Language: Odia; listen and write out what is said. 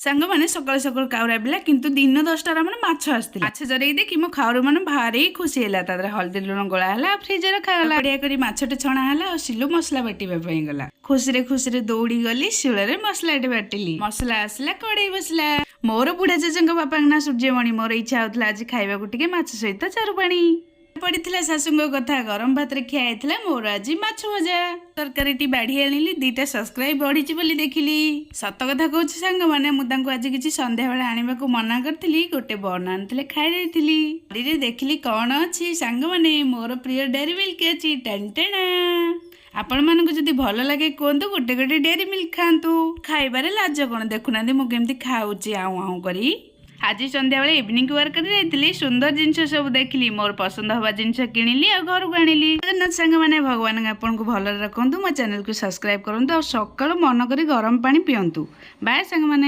ସାଙ୍ଗମାନେ, ସକାଳୁ ସକାଳୁ କାଉ ରାବିଲା, କିନ୍ତୁ ଦିନ 10ଟାରେ ଆମର ମାଛ ଆସିଥିଲା। ମାଛ ଜରେଇ ଦେଖି ମୋ ଖାଉରୁ ମାନେ ଭାରି ଖୁସି ହେଲା। ତା ଦେହରେ ହଳଦୀ ଲୁଣ ଗୋଳା ହେଲା, ଫ୍ରିଜରେ ରଖାଗଲା। ବଢିଆ କରି ମାଛଟେ ଛଣା ହେଲା ଆଉ ସିଲୁ ମସଲା ବାଟିବା ପାଇଁ ଗଲା। ଖୁସିରେ ଖୁସିରେ ଦୌଡ଼ି ଗଲି, ଶିଳରେ ମସଲାଟି ବାଟିଲି। ମସଲା ଆସିଲା, କଡେଇ ବସିଲା। ମୋର ବୁଢା ଜେଜେଙ୍କ ବାପାଙ୍କ ନାଁ ସୂର୍ଯ୍ୟମଣି। ମୋର ଇଚ୍ଛା ହଉଥିଲା ଆଜି ଖାଇବାକୁ ଟିକେ ମାଛ ସହିତ ଚାରୁ ପାଣି। ପଡିଥିଲା ଶାଶୁଙ୍କ କଥା, ଗରମ ଭାତରେ ଖିଆ ହେଇଥିଲା ମୋର ଆଜି ମାଛ ଭଜା। ତରକାରୀଟି ବାଢି ଆଣିଲି। ଦିଟା ସବସ୍କ୍ରାଇବ ବଢିଛି ବୋଲି ଦେଖିଲି। ସତ କଥା କହୁଛି ସାଙ୍ଗମାନେ, ମୁଁ ତାଙ୍କୁ ଆଜି କିଛି ସନ୍ଧ୍ୟାବେଳେ ଆଣିବାକୁ ମନା କରିଥିଲି। ଗୋଟେ ବନ ଆଣିଥିଲେ, ଖାଇ ଦେଇଥିଲି। ବାଡ଼ିରେ ଦେଖିଲି କଣ ଅଛି। ସାଙ୍ଗମାନେ, ମୋର ପ୍ରିୟ ଡେରି ମିଲ୍କ ଅଛି। ଟେଣ୍ଟେଣା। ଆପଣମାନଙ୍କୁ ଯଦି ଭଲ ଲାଗେ କୁହନ୍ତୁ, ଗୋଟେ ଗୋଟେ ଡେରି ମିଲ୍କ ଖାଆନ୍ତୁ। ଖାଇବାରେ ଲାଜ କଣ? ଦେଖୁନାହାନ୍ତି ମୁଁ କେମିତି ଖାଉଛି ଆଉଁ ଆଉଁ କରି। ଆଜି ସନ୍ଧ୍ୟାବେଳେ ଇଭିନିଂ ୱାର୍କରେ ଯାଇଥିଲି। ସୁନ୍ଦର ଜିନିଷ ସବୁ ଦେଖିଲି। ମୋର ପସନ୍ଦ ହବା ଜିନିଷ କିଣିଲି ଆଉ ଘରକୁ ଆଣିଲି। ଜଗନ୍ନାଥ ସାଙ୍ଗମାନେ, ଭଗବାନ ଆପଣଙ୍କୁ ଭଲରେ ରଖନ୍ତୁ। ମୋ ଚ୍ୟାନେଲକୁ ସବସ୍କ୍ରାଇବ କରନ୍ତୁ ଆଉ ସକାଳୁ ମନ କରି ଗରମ ପାଣି ପିଅନ୍ତୁ। ବାଏ ସାଙ୍ଗମାନେ।